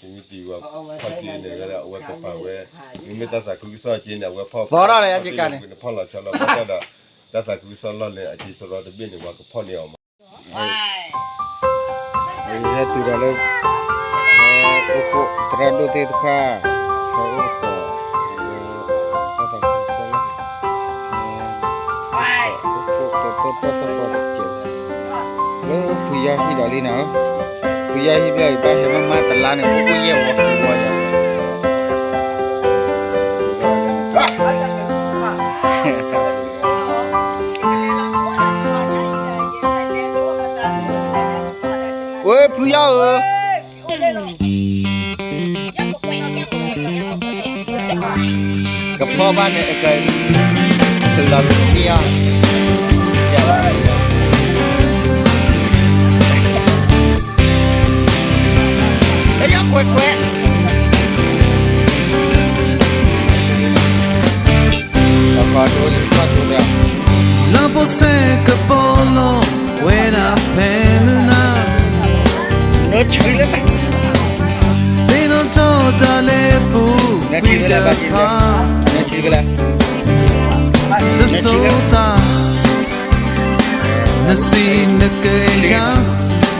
မ့ၢ်တံၤဝဲဖီၣ်တံၢ်န့ၣ် အဝဲကပာ်ဝဲ, မ့မ့ၢ်တၢ်သးခုကစီၣ်အကျိၤန့ၣ် အဝဲဖီၣ်ဖီၣ်တံၢ်န့ၣ် ပှ့ၤန့ၣ်ဖီၣ်လီၤဆီလီၤ ဘၣ်ဆၣ်ဒီး တၢ်သးခုကစီၣ်လီၢ်လံၤအကျိၤစရီတဘ့ၣ်န့ၣ် ပှၤကဖီၣ်န့ၢ်အီၤမး. ယဟဲတုၤဒီးလၢ အိၣ်ဖှိၣ်သရၣ်ဒိၣ်သ့ၣ်တဖၣ် ဟဲအိၣ်သကိး တၢ်သးခုကစီၣ်လီၢ်လံၤ အိၣ်ဖှိၣ်သရၣ်ဒိၣ်သ့ၣ်တဖၣ် လၢဖုယီၤဟံၣ်ဒီးလံနီၤ, ဖုယီၤဟံၣ်ဘျီအံၤ ဘၣ်ဟဲမ့ၢ်မးတလါန့ၣ် အိၣ်ဖှိၣ်ယဲၢ်ဝီဃုဝီယၤ ဝဲဖုယီၤဧၢ, ကဖီၣ်ဘၣ်န့ၣ်အက တုၤလီၤမ့ၢ်အီၤ လၢပစဲးကပီၤလီၤ ဝဲဒၣ်ဖဲမုၢ်နၤ သ့ၣ်နီၣ်ထီၣ်တၢ်လၢပူၤကွံာ်တဖၣ် တစိၤသး နစံးနကအဲၣ်ယၤ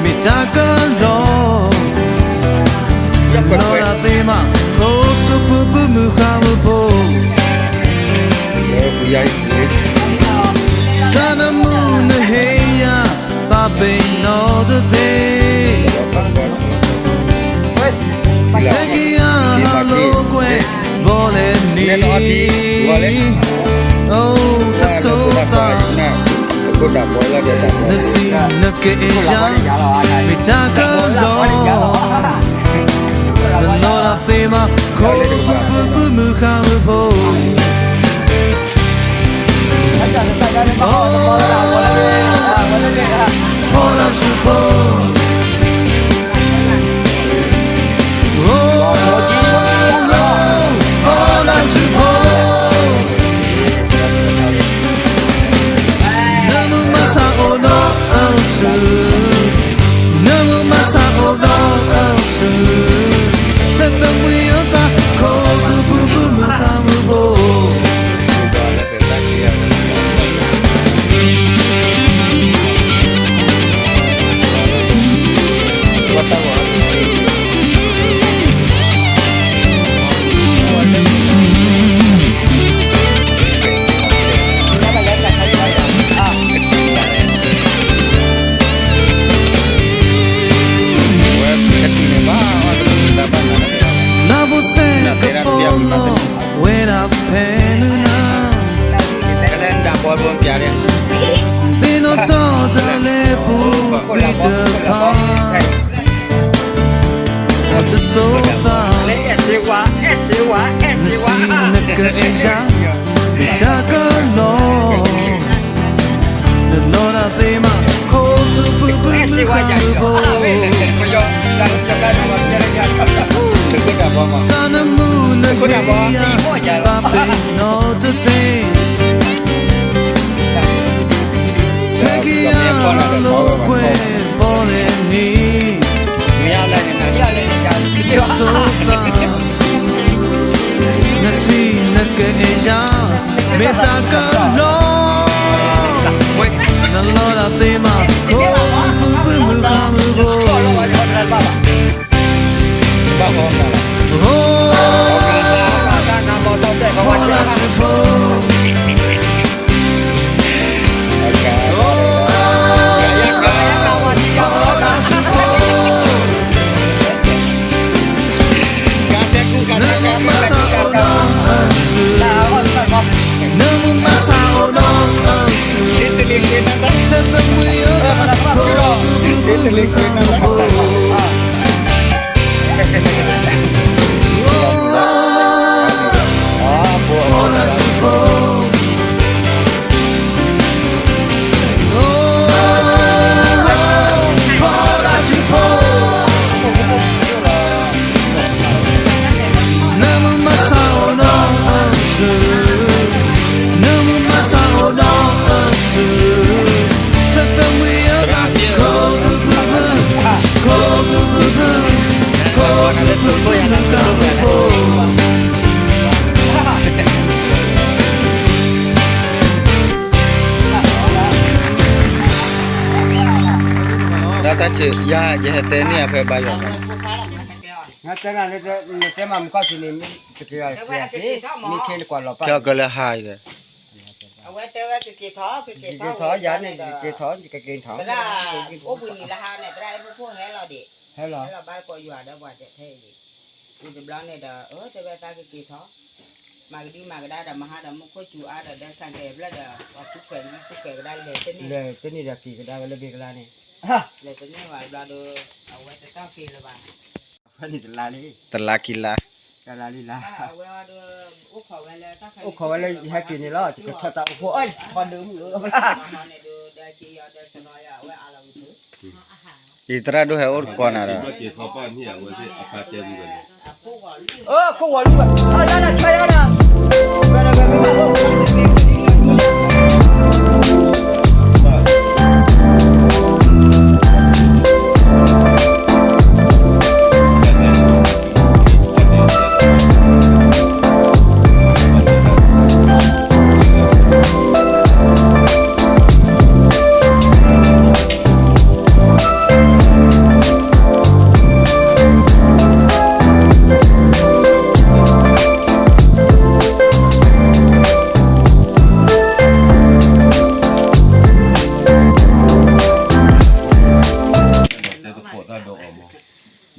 မ့ၢ်တၢ်ကလီၤ လီၤတၢ်သ့မး ခိၣ်ကပူၤပူၤမုၢ်ဃါမုၢ်ဖိ တၢ်နမူနဟ့ၣ်ယၤ သးပ့ၤနီၣ်တသ့ ထဲက့ၤယၤဟးလိာ်ကွဲ ဘီလဲၣ်န့ၣ် အိၣ်တစိၤသး နစံးနကအဲၣ်ယၤ မ့ၢ်တၢ်ကလီၤ တလီၤတၢ်သ့မး ခိၣ်ပူၤပူၤမုၢ်ဃါမုၢ်ဖိ ဖီလာ်စူၤဖိ ဖီလာ်စူၤဖိ နမုၢ်မဆါအိၣ်ဒီးအစု နမုၢ်မဆါအိၣ်ဒီးအစု ဆဲးသမံအသး ခိၣ်ပူၤပူၤမုၢ်ဃါမုၢ်ဖိ နဖိစဲးကပီၤလီၤ ဝဲဒၣ်ဖဲနုာ်နၤ သ့ၣ်နီၣ်ထီၣ်တၢ်လၢပူၤကွံာ်တဖၣ် တစိၤသး နစံးနကအဲၣ်ယၤ မ့ၢ်တၢ်ကလီၤ တလီၤတၢ်သ့မး ခိၣ်ပူၤပူၤမုၢ်ဃါမုၢ်ဖိ တၢ်နမူနဟ့ၣ်ယၤ သးပ့ၤနီၣ်တသ့ ထဲက့ၤယၤဟးလိာ်ကွဲ ဘီလဲၣ်န့ၣ် တစိၤသး နစံးနကအဲၣ်ယၤ မ့ၢ်တၢ်ကလီၤ တလီၤတၢ်သ့မး ခိၣ်ပူၤပူၤမုၢ်ဃါမုၢ်ဖိ ဖီလာ်စူၤဖိ ဖီလာ်စူၤဖိ နမုၢ်မဆါအိၣ်ဒီးအစု နမုၢ်မဆါအိၣ်ဒီးအစု ဆဲးသမံအသး ခိၣ်ပူၤပူၤမုၢ်ဃါမုၢ်ဖိ ဖီလာ်စူၤဖိ ဖီလာ်စူၤဖိ နမုၢ်မဆါအိၣ်ဒီးအစု နမုၢ်မဆါအိၣ်ဒီးအစု ဆဲးသမံအသး ခိၣ်ပူၤပူၤမုၢ် တၢ်တၢ်ဆၢယၤ ယဟဲတဲန့ၢ်အဖဲဘါယွၤ နတဲနၤလၢ နတဲမၤမုၢ်ခီၣ်ထံးန့ၣ် တက့ၤ မ့ၢ်ခဲနကွၢ်လီၤပၢ် ဖဲအကလၢဟါအံၤ အဝဲတဲဝဲကက့ၤထီၣ် ကက့ၤထီၣ် ယၤန့ၣ် ကက့ၤထီၣ် ကက့ၤထီၣ် သရၣ်အိၣ်ဘှံးနံၤလၢဟါန့ၣ် သရၣ်အဲၣ်ဖိဟဲလီၤဒံး ဟဲလီၤဘၣ်ကွီၢ်ယွၤဒီးပှၤတဲထဲအံၤ အံၤတဘျီန့ၣ်ဒီး အၢ တဲဝဲသးကက့ၤထီၣ် မၤကဒံမၤကဒါဒီးမၤဟါဒီးမူခိၣ်စူၤအါဒီးဒီးဆၣ်ကဲၤဘျဲၣ်ဒီး ပှၤကူၣ်ခွဲးကူၣ်ခွဲးကဒါလဲၤတန့ၢ် လဲၤတန့ၢ်ဒီးက့ၤကဒါဝဲလၢဘ့ၣ်ကလါန့ၣ် လဲၤတန့ၢ်ဘၣ်ဘျီဒီး အဝဲတတီၢ်က့ၤလၢၤဘၣ် တလါလံ တလါခံလါ တလါလံလါ အိၣ်ခိးဝဲလၢယဟဲက့ၤန့ၣ်လီၤ ယကထီၣ်တၢ်အိၣ်ခိး အိၣ်ခိးဒုးမုၢ်ဧၢဘၣ် အံၤသရၣ်ဒိၣ်ဟဲအိၣ်တကီးနၤဒီး အခိၣ်ဂီၤလံဘၣ် အလါနၤဆါယၤနၤ တဲသကိးတၢ်ဒီးအီၤမး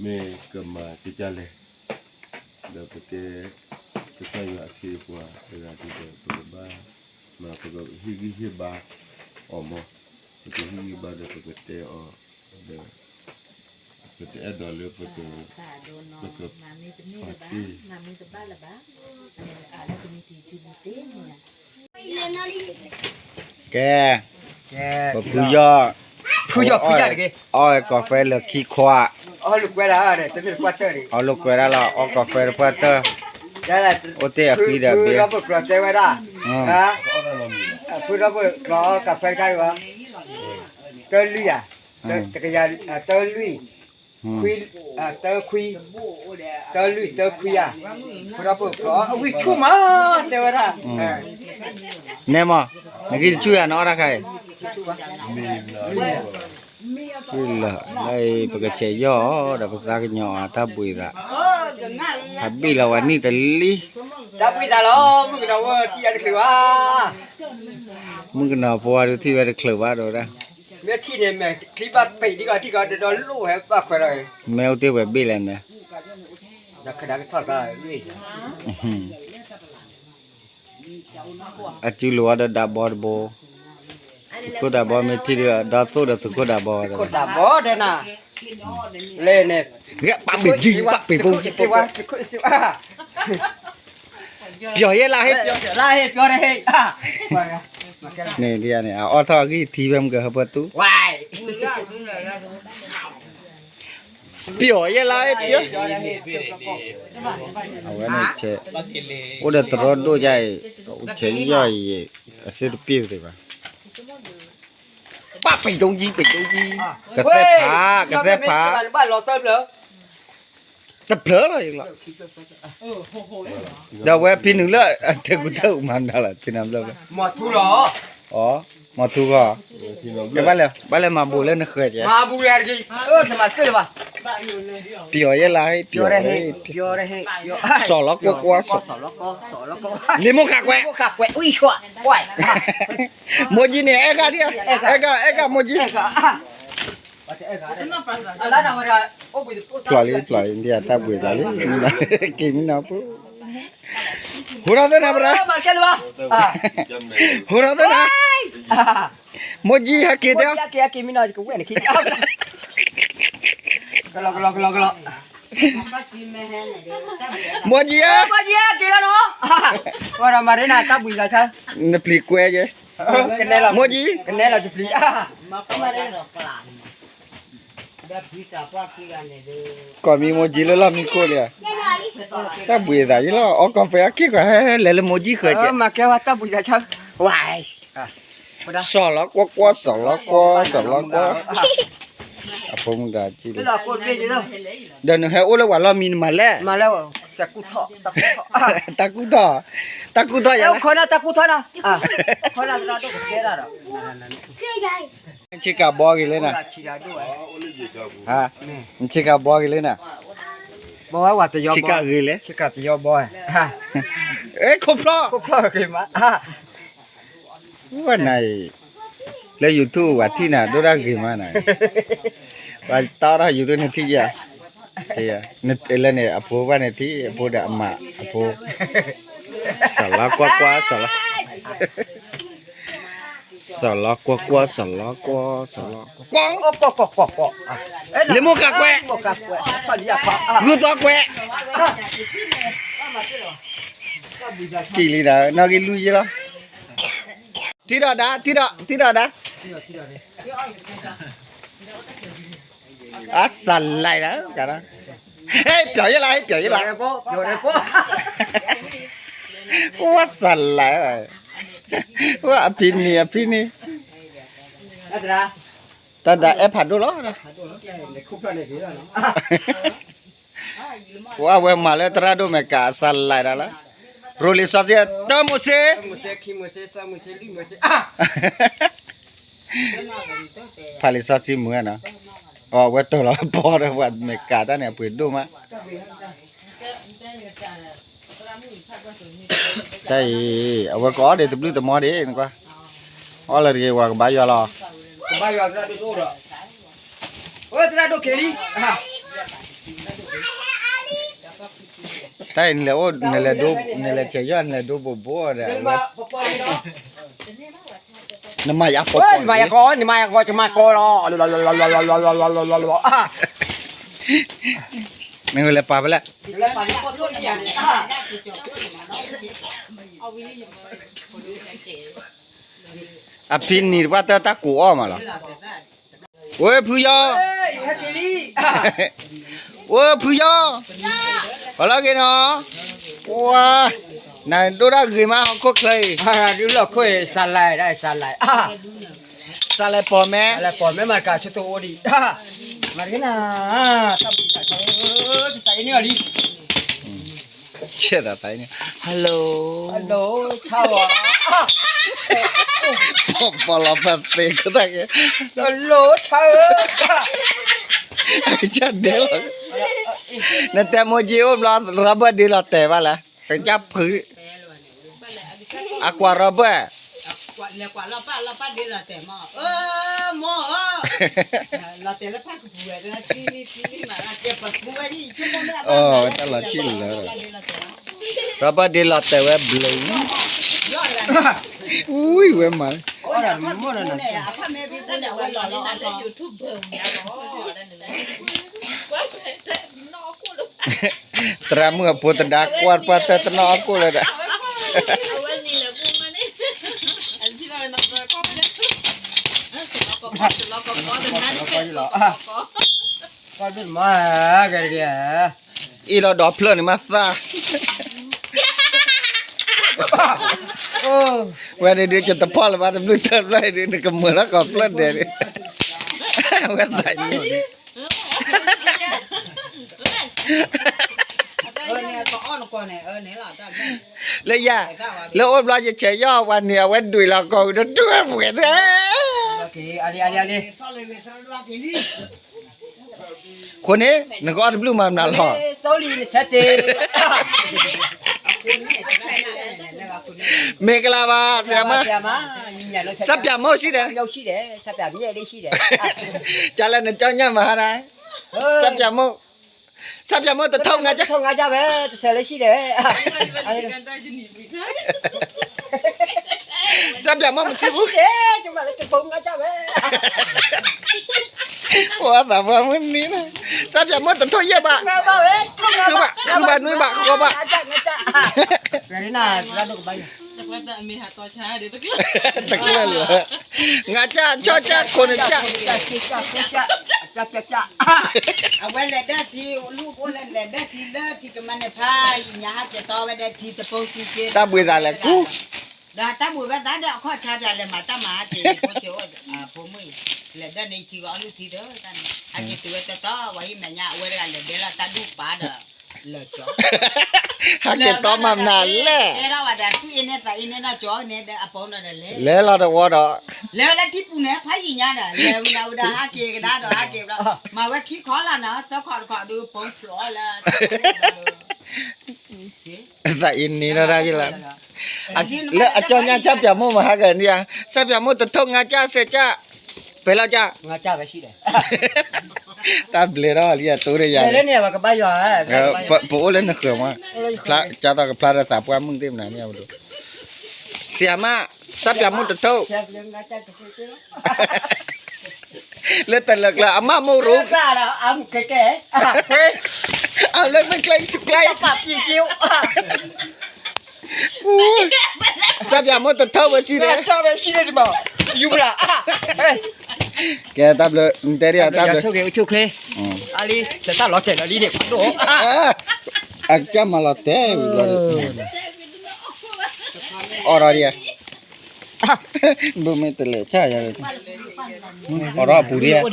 မ့ၢ်ကမၤကကၢ်လဲၣ် ဒီးပတဲ ကစၢ်ယွၤအခ့အပှၤတဂၤဒ်ဒီး ပကဘၣ်မၤ ပကဟ့ၣ်ဂံၢ်ဟ့ၣ်ဘါအီၤမး ပကဟ့ၣ်ဂံၢ်ဘါဒီးပကတဲအီၤ ဒီး ပတအဲၣ်ဒိးလၢပက ပကဖးတ့ၢ် ကဲ ပဖုယီၢ် ဖုယီၢ်ဖုယီၢ်တဂ့ၤ အီၣ်ဝဲကီၢ်ဖဲလၢခံခွါ အီၣ်လိာ်ကွဲဒၣ် အီၣ်လိာ်ကွဲဒၣ်လီၤ အီၣ်ကီၢ်ဖဲတပှၢ်တၢၢ် အိၣ်တ့ၢ်အဖံဒီးဘ့ၣ် ဖုဒီဖိကျီအီၣ်ကီၢ်ဖဲတခါဒီး တၢလွံၢ်ဧါ တကယၤ တၢလွံၢ် ခွံ တၢခွံ တၢလွံၢ်တၢခွံဧါ ဖုဒီဖိကျီ အဝံၣ်ဆူၣ်မး တဲဝဲဒၣ် နဲမး နဂံၢ်တဆူၣ်ယၤ နအီၣ်တၢ်ခါအံၤ လၢ လၢအံၤ ပကဆဲးယီၢ်အီၤဒီးပသးကညီၤအီၤ တၢ်ဘှံးသး ဟးဘ့ၣ်လီၤဝဲနံၣ်တလံ တၢ်ဘှံးသးလီၤ မုၣ်ကနီၤဝဲထံၣ်အတချုးဘၣ် မုၣ်ကနီၤဖိဝဲဒုးထံၣ်ဝဲတချုးဘၣ်ဒီးဝဲဒၣ် မ့ၢ်ထံၣ်န့ၣ် မဲာ်ချံဘၣ်ပံာ်ဒ်ကီးထံၣ်ကီးဒီးလိၣ်ဝဲဘၣ်ခွဲးဒီး မ့ၢ်အိၣ်တ့ၢ်ဝဲဘ့ၣ်လဲၣ်န့ၣ် ဒီးခဒၣ်ကထီၣ်သး အစုလိာ်ဝဲဒီးဒးဘီတဘိ သုးခိၣ်ဒးဘီမ့ၢ်ထံၣ်ဒီး ဒီသိၣ်ဒီးသုးခိၣ်ဒးဘီဝဲ သုးခိၣ်ဒးဘီဒီးနၤ လဲၣ်န့ၣ် ပၣ်ပ့ၤယံၤ ပၣ်ပ့ၤဘိ သုးခိၣ်စ့ဝါ သုးခိၣ်စ့ဝါ ပျီၤယဲလါဟ့ လါဟ့ ပျီၤတဟ့ န့ၣ်ဒ်န့ၣ် အအီၣ်ထီၣ်အဂံၢ်ထံဖဲမုၢ်ကဟၢဖၢတူၢ် ပျီၤယဲလါဟ့ ပျီၤ အဝဲန့ၣ် အိၣ်ဒီးတရီဒိၣ်ယါအံၤ အိၣ်ဆဲးယီၢ်အံၤ အစ့တပ့ၢ်သ့ဘၣ် ပၣ်ပံာ်ဒိ ယံၤ ပံာ်ဒိ ယံၤ ကသဲၣ်ဖး ကသဲၣ်ဖး တဖျၢၣ်လီၤ ယလီၤ ဒီးဝဲဖံနုာ်လၢအတၢ်ကူတၢ်မၤနၤလီၤ ထံနၤဘျီ မီၤထူလီၤ အီ မီၤထူဂီၤ ကဘၣ်လဲၤ ဘၣ်လဲၤမၤဘူးလၢနဃၢၤကဲ မၤဘူးလၢ ပျီၤယဲလါဟ့ ပျီၤ စီၤလီၤကွီၢ်ကွီၢ် စီၤ လ့မိၢ်ဃးကွဲး မိၢ်ကံန့ၣ် အဲၣ်ဂၤဒံး အဲၣ်ဂၤ အဲၣ်ဂၤ မိၢ်ကံ ဖျိးလံ ဖျိးလံ ဒ်အတၢ်ဘှံးသးလံ က့ၤမံနီၤဖိ ဟူထီၣ်သ့နၤပရၤ ဟူထီၣ်သ့နၤ မိၢ်ကံဟဲက့ၤတဲ ကလီကလီကလီကလီ မိၢ်ကံဧၢ မိၢ်ကံဧၢ က့ၤလီၤနီၤ ဝဲဒီးမၤရ့နၤတၢ်ဘှံးသးဆါ နပျံၤကွဲယဲ မိၢ်ကံ ကနဲလီၤတပျံၤ ကီၢ်မံမိၢ်ကံလၢလီၢ်မံခိၣ်လံဧါ တၢ်ဘှံးသးယဲလီၤ အီၣ်ကီၢ်ဖဲအခံကွၢ်ဟဲ လဲၤလၢမိၢ်ကံဃၢၤကဲ မၤကဲဝဲတၢ်ဘှံးသးဆါ ဝဲ စီၤလီၤကွီၢ်ကွီၢ် စီၤလီၤကွီၢ် စီၤလီၤကွီၢ် ဖိမုၣ်တဂၤကံၣ်လံ, ဒီးနဟဲအိၣ်လၢပှၤလီၢ်မံနမၤလဲၣ်, တၢ်ကူၣ်ထီၣ်, တၢ်ကူၣ်ထီၣ်ယၤလီၤ, ဆ့ကၤဘီဂ့ၤလၢနၤ, ဆ့ကၤဘီဂ့ၤလၢနၤ, ဆ့ကၤဘီဂ့ၤလၢနၤ, ဘီဝဲဝၤတယီဘီ, ဆ့ကၤတယီဘီ, ခိၣ်ဖျီၣ်, ဝဲနၤအံၤ, လၢ YouTube ပှၤထံၣ်နၤဒိၣ်ဒၣ်ဂ့ၤမးနၤ, ပှၤတီထီၣ် YouTube နထံၣ်ယၤ, လၢန့ၣ် အဖိဘၣ်န့ၣ်ထံၣ် အဖိဒီးအမးအဖိ, စီၤလီကွၢ်ကွၢ် စီၤလီ, စီၤလီကွၢ်ကွၢ် စီၤလီကွၢ် စီၤလီကွၢ်, လ့မိၢ်ကးကွဲး, ဂုၢ်သီကွဲး, စံးလံဒီး နီၣ်ဂံၢ်လွံၢ်ယဲလီၤ, ထံၣ်ဒီးဒါ ထံၣ်ဒီး ထံၣ်ဒီးဒါ အစလၢ်လၢ, ဟဲပျီယဲလီၤ ဟဲပျီယဲလီၤ, ဝဲစလၢ်, ဝဲအဖံနံၤ အဖံနံၤ, တၢ်ဒါအဲၣ်ဖးဒိၣ်လီၤ, ဝဲအဝဲမၤလၢသရၣ်ဒိၣ်မဲာ်ကးအစလၢ်ဒၣ်လီၤ, ရိၤလံာ်စီဆှံတၢမိၤၡ့ ဖးလံာ်စီဆှံမုာ်နီၤ, အဝဲတီၢ်လီၤပီဒီးပှၤမဲာ်ကးတၢ်န့ၣ် အပှ့ၤဒိၣ်မး, တၢ်အံၤ အဝဲကအီၣ်ဒံးတဘျုးတမီဒံး နကွၢ်, အီၣ်လၢတဂ့ၤ ပှၤကဘါယွၤလီၤ, ကဘါယွၤသရၣ်ဒိၣ်တအိၣ်ဒီး, အၢ သရၣ်ဒိၣ်က့ၤလံ တၢ်အံၤနလဲၤအိၣ် နလဲၤဒိ နလဲၤဆဲးယီၢ် နလဲၤဒိဘိးဘိဒီး နမၤယၤကိး နမၤယၤကိး နမၤယၤကိး ကမၤကိးလီၤ, နလဲၤပာ်ဖဲလဲၣ်, အဖံနံၤတပှၢ်တၢၢ်တၢ်ကူးအီၣ်မးလီၤ, ဝဲဖုယီၤ, ဝဲဖုယီၤ, ပှၤလီၤက့ၤနီၤ, ပှၤ, နဒိၣ်ဒၣ်ဂ့ၤမး ဟီၣ်ခိၣ်ချၢအံၤ, ဒုးလီၢ်ခိၣ်အံၤ စးလဲၣ်ဒၣ်စးလဲၣ်, စးလဲၣ်ပီၢ်မဲ, စးလဲၣ်ပီၢ်မဲ မၤတကးဆိတိအိၣ်ဒံး, မၤတက့ၤနၤ, တၢ်ဘုးတၢ်ဆါ, တၢ်အံၤန့ၣ်အီၤလံ ဆဲးဒီးတၢ်အံၤန့ၣ် hello, hello, ဆါဝါ, ပီၢ်လီၤပသ့ကတၢၢ်က့ၤ, hello, ဆါဧၢ, ကစၢ်ဒဲလီၤ, နတဲမိၢ်က့ၤအိၣ်ဘျီ Robert ဒ့လီၤတဲာ်ဘၣ်လဲၣ်, ကစၢ်ဖု, အကွၢ် Robert တၢ်လီၤဆံၣ်လၢာ်, Robert ဒ့လီၤတဲာ်ဝဲဘျုး, ဝံၤဝဲမၤ သရၣ်မုၣ်အဖိ သဒါကွၢ်ပှၢ်တၢၢ်တနီၣ်အီၣ်ကိၣ်လၢဒီး, အံၤလီၤဒီးဖျၢၣ်န့ၣ်မးသၣ်, ဝဲန့ၣ်ဒုး ယတဖီၣ်လၢၤဘၣ် တဘျုးတဖျၢၣ်ဒုး နကမၤထီၣ်ကီးဖျၢၣ်ဒဲးန့ၣ်, ဝဲသး လၢယၤ, လၢအိၣ်ဘျီယဆဲးယီၢ်ပှၤန့ၣ် အဝဲဒွံးလီၤကီၢ်ဝံၤဒီး တွဲၢ်ပှဲၤသ့, အဃိန့ၣ် နကအီၣ်တဘျုးမၤမနုၤလီၤ, မ့ၢ်ကလၤဘၣ် ဆရာမ, ဆပ်ပြာမုန့်ရှိတယ်, ဆပ်ပြာမုန့်, ကလဲၣ်နကြောက်ညမဟာရ, ဆပ်ပြာမုန့်, ဆပ်ပြာမုန့်တထုပ်ငါးကျပ်, ထုပ်ငါးကျပ်ပဲ, တဆယ်လည်းရှိတယ်, ဆပ်ပြာမုန့်မရှိဘူး, ရှိတယ်, ကျမလည်းတစ်ပုံငါးကျပ်ပဲ, ပှၤသးပှၢ်မုၢ်နံၤန့ၣ်, ဆပ်ပြာမုန့်တထုပ်ယဲၢ်ဘၣ်, ငါးဘၣ်ပဲ, ထုပ်ငါးဘၣ်, ထုပ်ဘၣ်နွံဘၣ် ဃိးဘၣ်, ငါးကျပ်, ငါးကျပ်, တဂ့ၤနၤ, သရၣ်ဒိၣ်ကဘါယွၤ, တကျၢၢ်လံ, ငါးကျပ် ခြောက်ကျပ် ခုနစ်ကျပ်, အဝဲလဲၤဒၢထံ လူၢ်ဖိလဲၤလဲၤဒၢထံလၢထံကမၤန့ၣ်ဖး ယညါဟးကဲတီဝဲဒၣ်ထံတပိစံက့, တၢ်ဘှံးသးလဲၤကူ ဒီးတၢ်ဘိးဘၣ်သးဒီးအခီၣ်ဆါပၠးလဲၤမၤတၢ်မၤဟဲက့ၤဖိက့ၤအိၣ် ဖိမုၣ်အံၤ လဲၤဒၢၣ်န့ၣ်ထံဂီၤအီၣ်လုၢ်ထံဒီးတၢ်န့ၣ် ဟဲက့ၤတုၤဝဲတီတီ ဝဲဟံးမဲာ်ညါအဝဲတဂၤလဲၤဒဲလီၤတၢ်ဒူၣ်ပာ်ဒီး လၢာ်ကၠီ ဟဲက့ၤတီမၤမနုၤလဲၣ် တဲထီၣ်ဝဲဒီး သူၣ်အ့န့ၢ်သးအ့န့ၢ်နီၢ်ကၠီန့ၣ်ဒီးအပိနီၤဒီးလဲၤ လဲၤလီၤတဝီဒီး လဲၤဝဲလၢထံပူၤန့ၣ် ဖးယံာ်ညါဒီး လဲၤဝဲဒၣ်ဝဲဒၣ်ဟးက့ၤကဒါဒီးဟးက့ၤဘျီ မၤဝဲခံခီလီၤနီၤ သၢခီတခီဒုးပိဖျိးလၢ သးအ့န့ၢ်နီၢ်ဒၣ်ယလီၤ လၢအကၠီညါ ဆၣ်ပၠးမိၢ်မၤဟးဂီၤန့ၣ်ဧါ ဆၣ်ပၠးမိၢ်တထိၣ်ငါစၢ်စဲးစၢ် ပဲၤလီၤစၢ် တၢ်ဘျဲးထီၣ်လံအတိၢ်ဒီးယၤ ပအိၣ်လၢနဃၢၤမး ကၢ်သိးကဖျါဒီးသးပှၢ်မုၣ်သ့ၣ်မနုၤန့ၣ်အဒိ ဆရာမ ဆၣ်ပၠးမိၢ်တထိၣ် လၢတလၢကျါ အမၢ်မိၢ်ရူ အလၢတကျဲ ဆူကျဲ ဆၣ်ပၠးမိၢ်တထိၣ်ဝဲဆံးဒီး ယူမလၢ ကဲတၢ်ဘျုး နတဲဒ်တၢ်ဘျုး အလံ တၢ်လီၤတဲာ်လီၤလံန့ၣ် အကစၢ်မၤလီၤတဲာ်ဝံၤဘျီ အီၣ်ထီၣ်ဒံးဧါ ဘုမ့ၢ်တလဲၤဆၣ်ယၤ အီၣ်ထီၣ်အပူၤ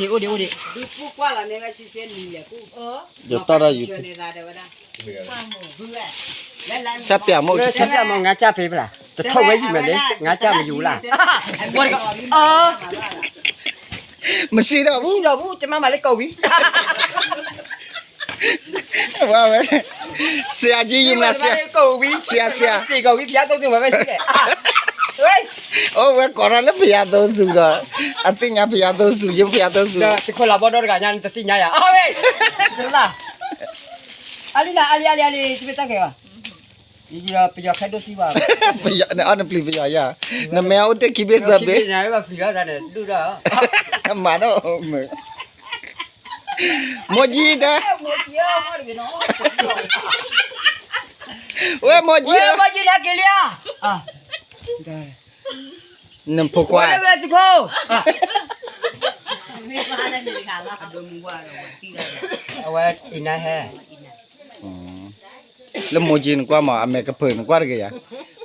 ဒံးဧါ ယတီၢ်ထီၣ်ယူၤ ဆၣ်ပၠးမိၢ် ဆၣ်ပၠးမိၢ် ငါစၢ်ဖဲပလၢ တထီၣ်ဝဲယံာ်မးလၢ ငါစၢ်မယူၤလၢ မစံးဒီးဘူး မစံးဒီးဘူး တမၤမၤလၢကီၢ်ဝံၤ ဝဲ ဆရာကြီး ယူမလၢ ဆရာ ဆရာ ဆရာ ဆရာ ဆရာ ကီၢ်ဝံၤ ဘုရားသုံးဆူ ဝဲဝဲဆံးလဲၣ် အိၣ်ဝဲကိးထီၣ်လၢ ဘုရားသုံးဆူ ဒီး အသ့ၣ်ညါ ဘုရားသုံးဆူ ယိ ဘုရားသုံးဆူ ဒီးတခိၣ်လၢဘီဒီတဂၤညါ နတသ့ၣ်ညါယၤ အဝဲ အလံနၤ အလံ အလံ အလံ တမ့ၢ်တၢ်ဂ့ၤဘၣ် ယပယီၤခဲဒိၣ်သံဘၣ် ပယီၤန့ၣ်အီၣ်နပျံၤပယီၤယၤ နမ့ၢ်အအိၣ်တ့ၢ်ခံဘ့ၣ်သၢဘ့ၣ် မၤဒိၣ်မုာ် မိၢ်ကၠံတဲ ဝဲမိၢ်ကၠံ ဝဲမိၢ်ကၠံနက့ၤလံဧါ နဖိခွါ ဝဲလၢဝဲသ့ၣ်ခိၣ် အဝဲအံၤနဟဲ လၢမိၢ်ကၠံနကွၢ်မး အမဲာ်ကဖၢနကွၢ်တဂ့ၤယၤ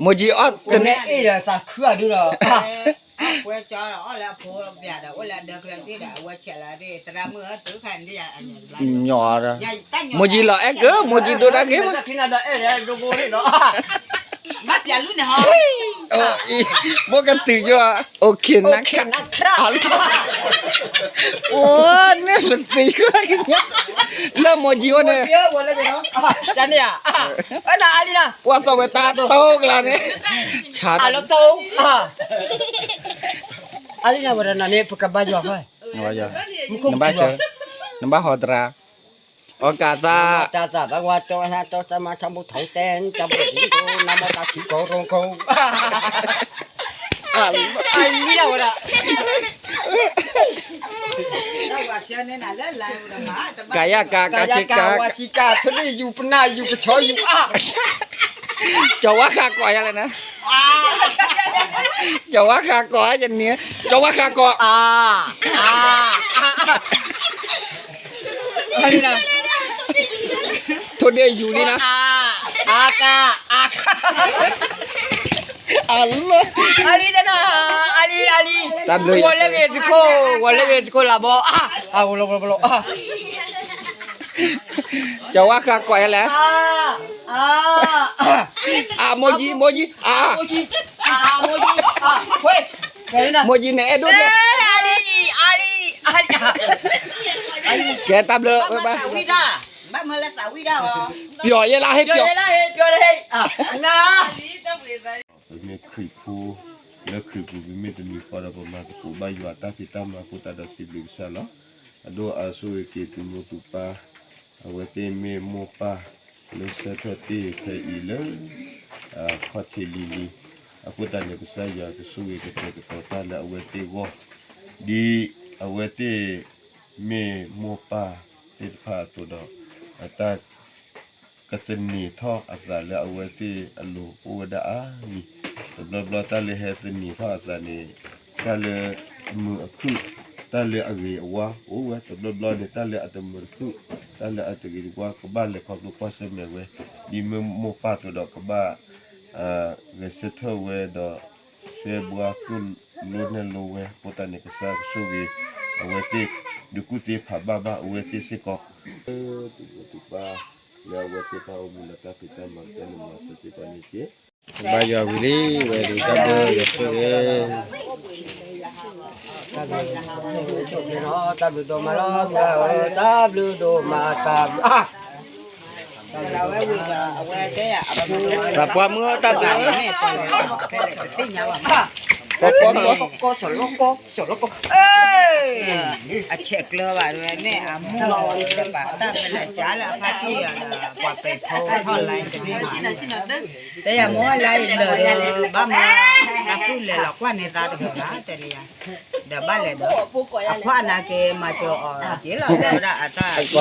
မိၢ်ကၠံအီၣ်တ နဲအ့ၣ်ဒီးသးခုအဒုဒီး ကွဲကၠီဒီးအီၣ်လၢအဖိဘၣ်ဒီး အိၣ်လၢအဒၢကျဲတ့ၢ်ဒီး အဝဲဆဲးလီၤသ့ၣ် သရၣ်မုၣ်ဧၢ သုခါန့ၣ်ယၤ ညီဒီး မိၢ်ကၠံလီၤအဲၣ်က့ၤ မိၢ်ကၠံဒိၣ်ဒၣ်က့ၤ မ့ၢ်ပျးလူန့ၣ်ဟီ ဘိကတုၤယိ OK နခရ အိၣ်န့ၣ်ပသံ လၢမိၢ်ကၠံအိၣ်န့ၣ် တၢ်န့ၣ်ဧါ အနအလံနၤ ကွၢ်သီၣ်ဝဲတၢ်တိကျါန့ၣ် အလီၤတိ အလံနၤဝဲဒၣ်နၤန့ၣ် ပကဘါယွၤဃီ နဘၣ်ဆၢ နဘၣ်ဟီတရါ အီကသး တၢ်သးဘၣ်ဝါတီဟဲတီတၢ်မၤထီဘိထီတဲ တၢ်ဘိဒံးကိ နမတၢ်ခံကိရိကိ အလံနၤဝဲဒၣ် ကယက ကစက ဝါစက ထဒ့ယူၤပနၢ်ယူၤကဆီယူၤအါ ကဝါဃးကွၢ်ယၤလဲၣ်နၤ ကဝါဃးကွၢ်ယၤန့ၣ် ကဝါဃးကွၢ် အါ အါ ထိၣ်ဒ့ၣ်ယူၤလံနၤ အါ အါကါ အါကါ အလီၤ အလံတနၤ အလံ အလံ တၢ်ဘျုး ဝဲလၢဂ့ၤသကိး ဝဲလၢဂ့ၤသကိးလၢဘီ အါ အါ ဝဲလီၤ ဝဲလီၤ ဝဲလီၤ ကဝါဃးကွၢ်ယၤလဲၣ် အါ အါ အါ မိၢ်ကၠံ မိၢ်ကၠံ အါ မိၢ်ကၠံ နအဲၣ်ဒိၣ်ကဲ ကဲတၢ်ဘျုး ဘၣ် ပျီၤယဲလၢဟ့ၣ်ပျီၤ ပမ့ၢ်ခရံာ်ဖိ လၢခရံာ်ပူၤ ပမ့ၢ်တမံၤဃီဒီး ပမၤသကိးဘၣ်ယွၤတၢ်ဖံးတၢ်မၤအဃိသတးဒီးစံးဘျုးကစၢ်လီၤ. အဒိၣ်အါဆိၣ်ဂ့ၤက့ၤသုမိၢ်သုပၢ် အဝဲသ့ၣ်မ့ၢ်မိၢ်ပၢ်လၢဆၢထၢၣ်တ့ၢ်ဖဲအံၤလၢ ခီၣ်ထံးလံၤလံၤ အဃိသတးန့ၣ် ကစၢ်ယွၤကဆိၣ်ဂ့ၤကတဲာ်ကတီၤတၢ်လၢအဝဲသ့ၣ်အဂီၢ် ဒ်အဝဲသ့ၣ်မ့ၢ်မိၢ်ပၢ်သ့ၣ်တဖၣ်အသိးဒီး အတၢ် ကသန့ၤထီၣ်အသးလၢအဝဲသ့ၣ်အလိၤအိၣ်ဝဲဒၣ်အါမံၤ, တဘျီဘျီတၢ်လၢဟဲသန့ၤထီၣ်အသးန့ၣ် တၢ်လၢအမုာ်အခုၣ်, တၢ်လၢအဂ့ၤအဝါအိၣ်ဝဲ, တဘျီဘျီန့ၣ် တၢ်လၢအတမုာ်တခုၣ်, တၢ်လၢအတဂ့ၤတဝါ ကဘၣ်လဲၤခီဖျိကွၢ်ဆၢၣ်မဲာ်ဝဲ, ဒ်မ့ၢ်မိၢ်ပၢ်အသိးဒီးကဘၣ် ဂဲၤဆၢထၢၣ်ဝဲဒီး ဆှၢဘှါကူၣ်လိနဲၣ်လိဝဲ အဃိသတးန့ၣ် ကစၢ်ကဆိၣ်ဂ့ၤ အဝဲသ့ၣ် ဒုးကူၣ်သ့ဖးဘၣ်ဘၣ်အဝဲသ့ၣ်စ့ၢ်ကီး သုးဖိသုးပၢ် လၢအဝဲသ့ၣ်တၢ်အိၣ်မူလၢတၢ်ဖံးတၢ်မၤကတၢၢ်န့ၣ် မၤစၢၤစ့ၢ်ကီးန့ၣ်တက့ၢ်. ဘါယွၤဝံၤလံ ဝဲဒၣ်တၢ်ဘျုးယွၤဆိၣ်ဂ့ၤ တၢ်ဘျုးဒိၣ်မးလီၤ တၢ်ဘျုးဒိၣ်မး တၢ်ဘျုး ပှၤပှၤမုၢ်တၢ်ဘျုး ပှၤပှၤမုၢ် အဆဲးကျၢဘၣ်ဝဲန့ၣ် အမိၢ်လီၤတဘၣ်တၢ်ဖဲလဲၣ် ကၢ်လၢအဖါတံၢ်ယၤဒီး ပှၤပဲာ်ဖီထီၣ်လါတန့ၢ်ဘၣ် တဲယၤမိၢ်လါအံၤလၢာ်ဒီး ဘၣ်မၤ တၢ်ကူၣ်လဲၤလီၤကွၢ်န့ၢ်သးတဂၤဘၣ် တဲန့ၣ်ယၤ ဒီးဘၣ်လဲၤဒီး အခွါနာ်က့ၤမၤစၢၤအီၤက့ၤလီၤ တဲဝဲဒၣ်အတၢ် ခီပ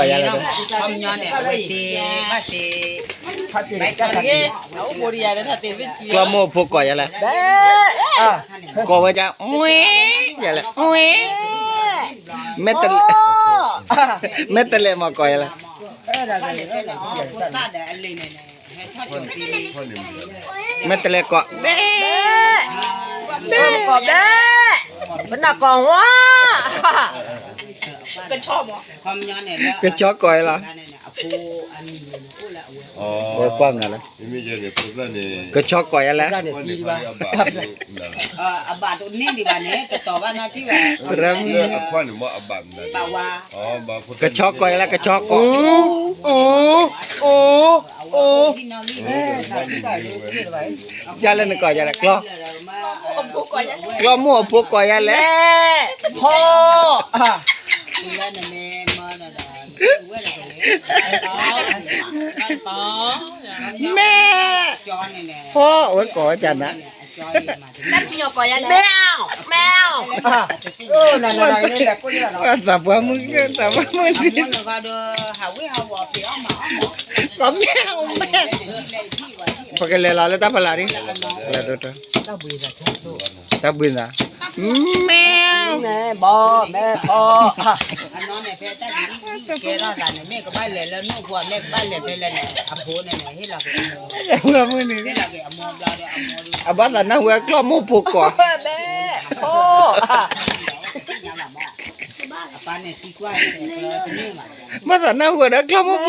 ညီန့ၣ် အဝဲသ့ၣ် ဘၣ်သ့ၣ် ကျီၢ်မိၢ်အဖိကိးယၤလဲၣ် ကိးဝဲဒၣ် ဝ့ ယၤလဲၣ် ဝ့ မ့ၢ်တလဲၤ မ့ၢ်တလဲၤမၤကိးယၤလဲၣ် မ့ၢ်တလဲၤကိး ဘဲ ဘဲ ကိးဘဲ ပနၢ်ကိးဝါ ကဆီကိးယၤလီၤ ဝဲကွၢ်မနုၤလဲၣ် ကဆီကိးယၤလဲၣ် အဘၣ်တန့ၢ်ဒံးဘၣ်န့ၣ် ကတီၤဘၣ်နီတံၢ်ဘၣ် ကဆီကိးယၤလဲၣ် ကဆီကိး အူ အူ အူ ယၤလဲၣ်နကိးယၤလဲၣ် ကျီၢ် ကျီၢ်မိၢ်အဖိကိးယၤလဲၣ် ဖီ မ့ၢ် ဖီ အဝဲကိးဝဲဒၣ်နၤ မ့ၢ် မ့ၢ် သးပှၢ်မုၣ် သးပှၢ်မုၣ်န့ၣ် ကိးမ့ၢ် မ့ၢ် ပကလဲၤလီၤလၢတၢ်ဖီလာ်ဒ် တၢ်ဘှံးနၤ မ့ၢ် မ့ၢ်ဘီ မ့ၢ်ဖီ ကဲထီၣ်သးန့ၣ် မ့ၢ်ကဘၣ်လဲၤလၢနအိၣ်ဖိ မ့ၢ်ကဘၣ်လဲၤဖဲလဲၣ်န့ၣ် အဖိန့ၣ်န့ၣ် ဟ့ၣ်လီၤက့ၤ အဘၣ်သးနၢ်ဟူဝဲကျီၢ်မိၢ်ဖိကိး ဘၣ်သးနၢ်ဟူဝဲဒီးကျီၢ်မိၢ်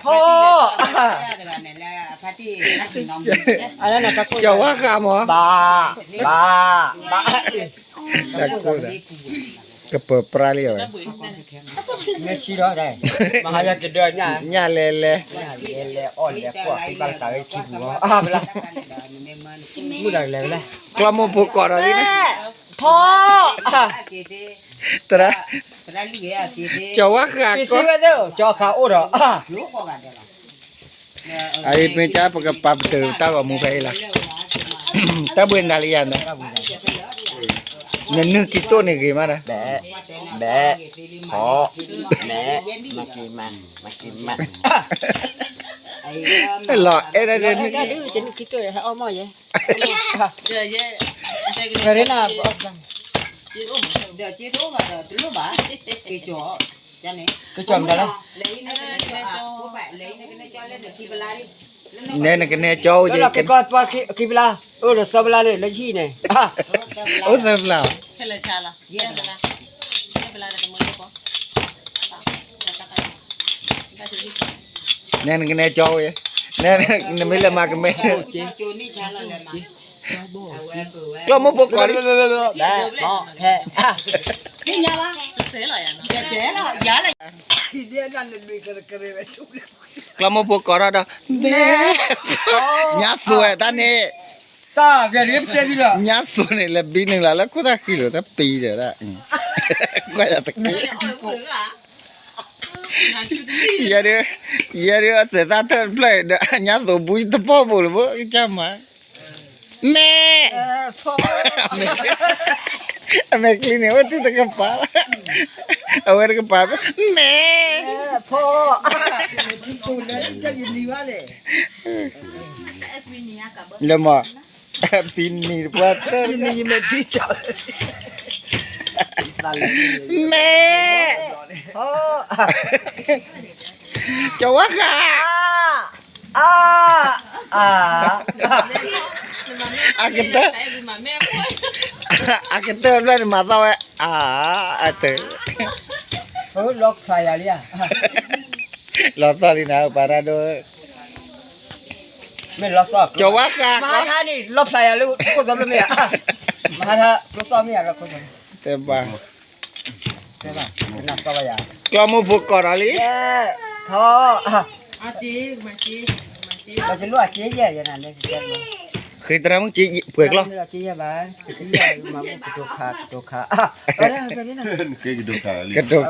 ဖိ ဖိ ကၠီၤဝါဃးမး ဘၣ် ဘၣ် ဘၣ် ကပၢၤပြါလံဝဲ မ့ၢ်ဆံဒီး မဟါယကဒၢညၣ် ညၣ်လဲၤလဲၤ လဲၤလဲၤအီၣ်လဲၤကွၢ် ဘၣ်ကတၢၢ်ဝဲခံပူၤလီၤ အါဘျါ မုၢ်တၢ်လဲၤဝဲလဲၣ် ကျီၢ်မိၢ်ဖိကိးဒီးလံ ဖီ သရၣ် ကၠီၤဝါဃးကီး ကၠီၤဃးအိၣ်ဒီး အအံၤမ့ၢ်ကပကပာ်ပတုာ်တၢ်ဂီၤမူဖဲအံၤလီၤ တၢ်ဘှံးနၤလံယၤန့ၣ် နနုာ်ကံတိၣ်န့ၣ်ဂ့ၤမးဒီး ဘဲ ဘဲ ဖီ မဲ မၤက့ၤမး မၤက့ၤမး လီၤအဲၣ်ဒၣ်ဒ်န့ၣ် ကရ့နၤ ကကၠီၤမတၤလဲၣ် နဲနကနဲကၠီအိၣ်က့ၤ က့ၤကီၢ်ပှၢ်ခံဖျါ အိၣ်ဒီးသၢဖျါလၢလၢဟံၣ်န့ၣ် အိၣ်သၢဖျါ နဲနကနဲကၠီအိၣ်က့ၤ နဲနမ့ၢ်လဲၤမၤကမဲ ကျီၢ်မိၢ်ဖိကိး ကျီၢ်မိၢ်ဖိကိးထီၣ်ဒီး မဲ ညါသိးဝဲတၢ်န့ၣ် ညါသိးန့ၣ် လဲၤဘံနုာ်လီၤလၢခိၣ်သၣ်ဃံလိာ် တၢ်ပံၤဒီး ကွၢ်ယၤတက့ၢ် ယဲဒၣ် ယဲဒၣ်အသဲးသၣ်ထၢၣ်တဖျၢၣ်ဒီး ညါသိးဘုတပီၢ်ဘိလၢဘိ ကစၢ်မၤ မဲ အမဲာ်ချံန့ၣ် အဝဲသ့ၣ်တကပၤလီၤ အဝဲတကပၤ မဲ လၢမး ပံၤနံၤတပှၢ်တၢၢ် မဲ ကၠီၤဝါဃး အါ အါ အကတၢၢ်, အကတၢၢ်ဖျၢၣ်န့ၣ်မၤသီၣ်ဝဲ, အါ, အတၢၢ်, လီၤဖျါယၤလံဧါ, လီၤသီၣ်လံနၤ ပၢ်ရၣ်ဒိၣ်, မ့ၢ်လီၤသီၣ်, ကၠီၤဝါဃာ်, မဟါထါန့ၣ် လီၤဖျါယၤလၢခိၣ်သီဖျၢၣ်မ့ၢ်ဧါ, မဟါထါ လီၤသီၣ်မ့ၢ်ဧါ, တဲဘၣ် ကျီၢ်မိၢ်ဖိကိးဒီးလံ, ထီ, ဃ့တရၢ်မုၢ်က့ယဲၢ်ယဲၢ်နၤလၢ, ဃ့တရၢ်မုၢ်က့ပှဲၤကျီၢ်, ကတိၤခး, ကတိၤ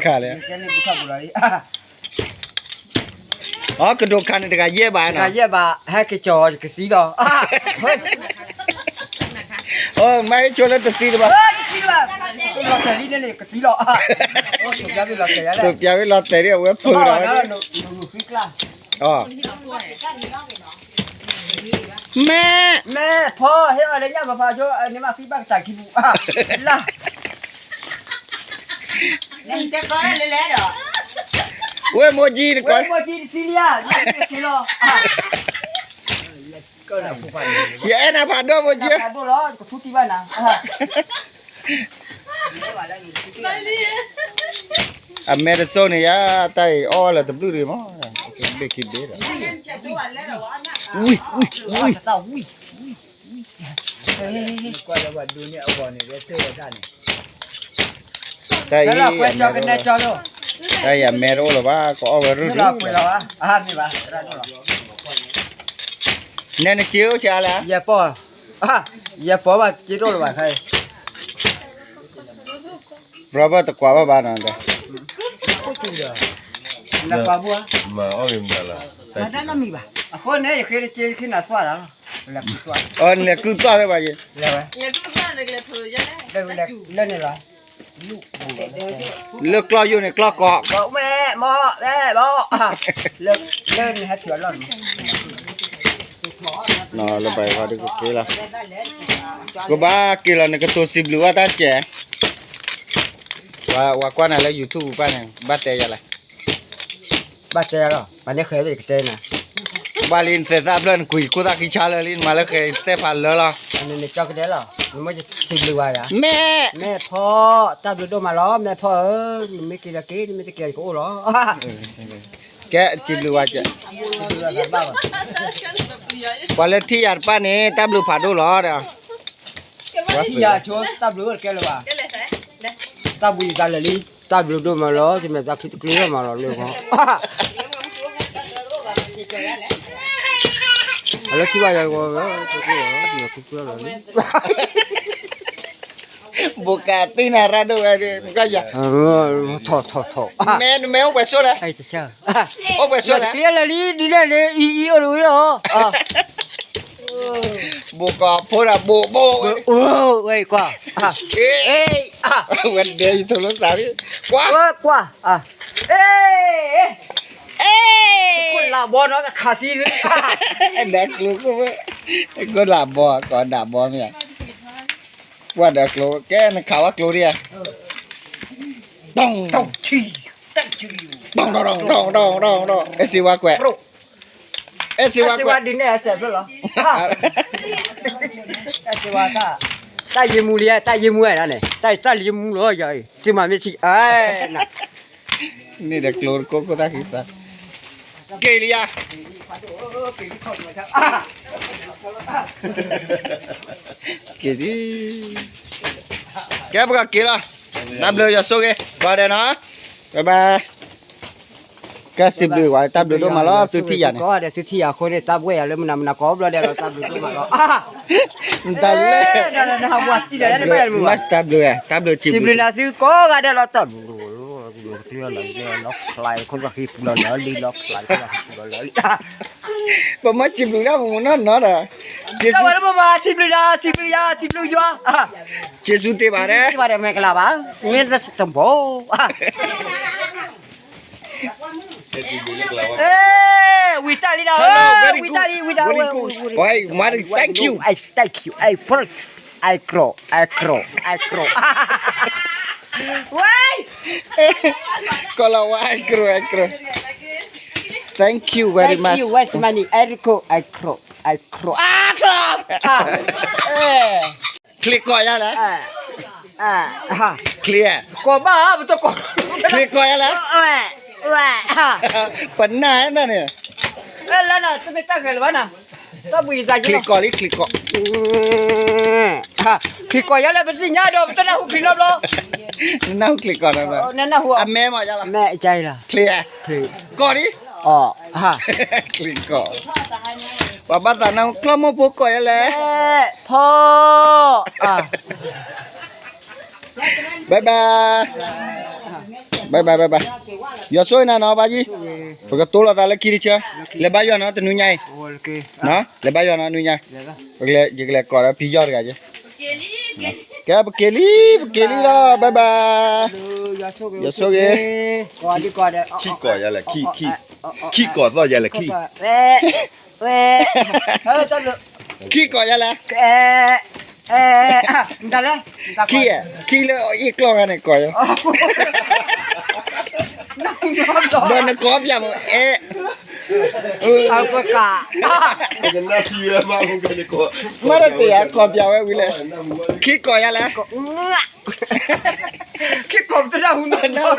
ခးလံ, အကတိၤခးန့ၣ်တဂၤယဲၢ်ဘၣ်, တဂၤယဲၢ်ဘၣ်, ဟဲက့ၤကၠီၤကသံလီၤ, မ့ၢ်ဆိလၢတသံတဘၣ်, လီၤတဲာ်လံန့ၣ်ကသံလီၤ, ပျးဝဲလီၤတဲာ်ဒ်အဝဲဖုးဒီး, မ့ၢ်, မ့ၢ်ဖီဟ့ၣ်အီၤလၢညၣ်မဖးဆိ န့ၣ်မးသံဘၣ်ကစၢ်ခံပူၤ, လၢ ဝဲမိၢ်ကံတကီး, ဝဲမိၢ်ကံတသံလံဧါ, ယအဲၣ်နၤဖးဒိၣ်မိၢ်ကံ, ဖးဒိၣ်လီၤ, ကထူတံၢ်ဘၣ်နၤ, အမဲတစိၢ်န့ၣ်ယါ, တၢ်အံၤအီၣ်လၢတဘျုးတဂ့ၤမး, ဘ့ၣ်ခံဘ့ၣ်ဒီး, ဝံၤ, ဝံၤ, ဝံၤ, ကွၢ်လၢပှၤဒိးန့ၢ်အဂီၢ်န့ၣ် ဝဲတၢ်ဝဲဒၣ်န့ၣ်, တၢ်အံၤ, တၢ်အံၤအမဲတအိၣ်လၢၤဘၣ်, ကအီၣ်ဝဲရုၢ်ဒံး, နဲနစ့အိၣ်ဆါလဲၣ်, ယဲၢ်ပီၢ်, ယဲၢ်ပီၢ်ဘၣ်စ့တအိၣ်လၢၤဘၣ်ခါအံၤ, Robert တကွၢ်ဘၣ်ဘၣ်နီၤ, နကွၢ်ဘၣ်, မၤအီၣ်ဂ့ၤမၤလၢ, အဃိန့ၣ် ယဃ့တစ့ ယဃ့နၤသွၣ်လီၤ, လဲၤကုၢ်သွၣ်သ့ၣ်ဘၣ်ယံၤ, လၢန့ၣ်လီၤ, လၢကျီၢ်ယိာ်န့ၣ် ကျီၢ်ကီး, ဝဲမီၢ်, ဝဲမီၢ်, လၢန့ၣ်ဟဲထံၣ်အလီၢ်န့ၣ်, လၢဘၣ်အံၤဃီဒ်ကက့ၤလီၤ, ကဘၣ်က့ၤလီၤ နကတိၤစံးဘျုးဘၣ်တၢ်ကဲ, ဝဲကွၢ်နၤလၢ YouTube ပူၤပၢ်န့ၣ် ဘၣ်တဲယၤလဲၣ်, ဘၣ်တဲယၤလီၤ, ပှၤန့ၣ်ဃဲသ့ၣ်ကတဲနၤ, ဘၣ်လံ နသဲးသၣ်ဖျၢၣ် နကွံာ်ခိၣ်သၣ်ခံဆါလၢာ်လံ နမၤလၢဃဲသဲးဖးလၢလီၤ, နကၠီကဒဲလီၤ, နမ့ၢ်စံးဘျုးဝဲယၤ, မ့ၢ်, မ့ၢ်ဖီ, တၢ်ဘျုးဒိၣ်မးလီၤ မ့ၢ်ဖီဧၢ, နမ့ၢ်က့ၤဒီးက့ၤ နမ့ၢ်တက့ၤဒီးကအိၣ်လီၤ, ကဲစံးဘျုးဝဲကဲ, ပှၤလၢထံၣ်ယၤတဖၣ်န့ၣ် တၢ်ဘျုးဖးဒိၣ်လီၤဒီး, ထံၣ်ယၤဆိ တၢ်ဘျုးအိၣ်တကဲလၢၤဘၣ်, တၢ်ဘျုးယသးလၢာ်လံ, တၢ်ဘျုးဒိၣ်မးလီၤ, ယမဲာ်သးခံတကျ့ၤမးလီၤလၢ, အလၢထံၣ်ဘၣ်ယၤ, ဘိးကးသ့ၣ်နၤရၣ်ဒိၣ်ဝဲ, ထီၣ်ထီၣ်ထီၣ်, မ့ၢ်နမ့ၢ်အိၣ်ပှဲၤစိလဲၣ်, အိၣ်ပှဲၤစိလဲၣ်, တကျ့ၤလၢာ်လံ ဒ်လဲၣ်န့ၣ် အံၤအံၤအိၣ်တဝံၤလီၤ, ဘိးကးဖိဒီးဘိးဘိး, ဝဲကွၢ်, ဝဲဒဲယသိလၢသး, ကွၢ်, ကွၢ်, ခိၣ်လးဘီနီၤ ကခးသံ, ဒဲကျိခိၣ်, ခိၣ်လးဘီ ကိးဒးဘီမ့ၢ်ဧါ, ကွၢ်ဒီးကျိ ကဲနခးဝဲကျိဒံးဧါ, တီ, တီ, အဲစ့ဝါကွဲး, အဲစ့ဝါကွဲး, အဲစ့ဝါဒ်န့ၣ်အစဲးဖျၢၣ်လီၤ, အဲစ့ဝါ, တၢ်ယ့မူလံ တၢ်ယ့မူဝဲဒၣ်န့ၣ် တၢ်ယ့မူလီၤယၤအံၤ သုမၤမ့ၢ်ထံၣ်, န့ၣ်ဒီးကျိတကိးခိၣ်သၣ်ခံသး, က့ၤလံယၤ, က့ၤလံ, ကဲပကက့ၤလီၤ, တၢ်ဘျုးယွၤဆိၣ်ဂ့ၤ ကီးဒဲးနီၤ, bye bye. ကဲစံးဘျုးဝဲ တၢ်ဘျုးဒိၣ်မးလီၤ သုထံၣ်ယၤန့ၣ်, သုထံၣ်ယၤအဃိန့ၣ် တၢ်ဘှဲၣ်ယၤလၢမနၤမနၤကိးဘျီဒဲးလီၤ တၢ်ဘျုးဒိၣ်မးလီၤ, တၢ်လၢ, တၢ်ဘျုး, စံးဘျုးနၤသုကိးဂၤဒဲးလီၤ တၢ်ဘျုး, လီၤဖျါခိၣ်သၣ်ခံပူၤလီၤလၢာ်လံ လီၤဖျါခိၣ်သၣ်ခံပူၤလီၤလၢာ်လံ, ပမ့ၢ်စံးဘျုးဒၣ်ပမုၢ်နီၢ်နီၢ်ဒီး, စံးဘျုးယၤ စံးဘျုးယၤ စံးဘျုးယွၤ, က့ၤဆူတ့ၢ်ဘၣ်ဒဲး, မ့ၢ်တဘီ ဝံၤတၢ်လံဒီး, ဝံၤတၢ်လံ, ဝံၤတၢ်လံ, I thank you, I thank you, I thank you, I thank you, I thank you, I thank you, ဝဲ, ကီၢ်လီၤဝဲ I thank you, I thank you. Thank you very much. Where's money? I crow, I crow, I crow. ချံးကိးယၤလဲၣ်. ချံး, ကိးဘၣ်, ပတကိး, ချံးကိးယၤလဲၣ်. ပနၢ်နၢ်န့ၣ်, လၢနတမ့ၢ်တၢ်ဂဲၤလၢၤဘၣ်နၤ, ချံးကိးလံ ချံးကိး, ချံးကိးယၤလဲၣ် ပသ့ၣ်ညါဒီး ပတနၢ်ဟူချံးနီတဘျီ, နနၢ်ဟူချံးကိးနီတဘျီ, အမဲမ့ၢ်ယၤလီၤ, ချံး, ကိးဒံး, ချံးကိး, ပှၤဘၣ်သးနၢ်ဟူ ကျီၢ်မိၢ်ဖိကိးယၤလဲၣ်, ဖီ bye bye, bye bye, bye bye, ယွၤဆိၣ်ဂ့ၤနၤနီၤ ဘၣ်ယံၤ, ပကတိၤလိာ်သးလၢခံတဆၢ, လဲၤဘါယွၤနီၤ တနွံညါအံၤ, လဲၤဘါယွၤနီၤ နွံညါ, ယကလဲၤကိးဒီးဖံယီၢ်တဂၤက့, ကဲ ပက့ၤလံ, ပက့ၤလံလီၤ bye bye, ယွၤဆိၣ်ဂ့ၤ, ခံကိးယၤလဲၣ်, ခံ, ခံကိးသီၣ်ယၤလဲၣ်, ခံ, ခံကိးယၤလဲၣ်, ခံ, ခံလၢအအ့ၣ်ကျီၢ်ဂၤန့ၣ်ကိးယၤ, ဒီးနကိးပျးမး အဲ မ့ၢ်တသ့ၣ်ယၤ ကိးပျးဝဲဝံၤလဲၣ်, ခံကိးယၤလဲၣ်, ခံကိးပတနၢ်ဟူနီၤ, ချံး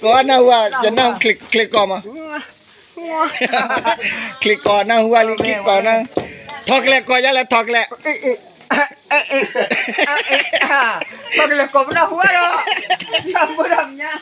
ကိးနၢ်ဟူဧါ, ယနၢ်ဟူချံးကိးမး, ချံးကိးနၢ်ဟူဧါလံ ခံကိးနၢ်, ထီၣ်ကလဲၤကိးယၤလဲၣ် ထီၣ်ကလဲၤ, ထီၣ်ကလဲၤကိးပနၢ်ဟူဧါဒီး, တၢ်မုၢ်တၢ်မညါ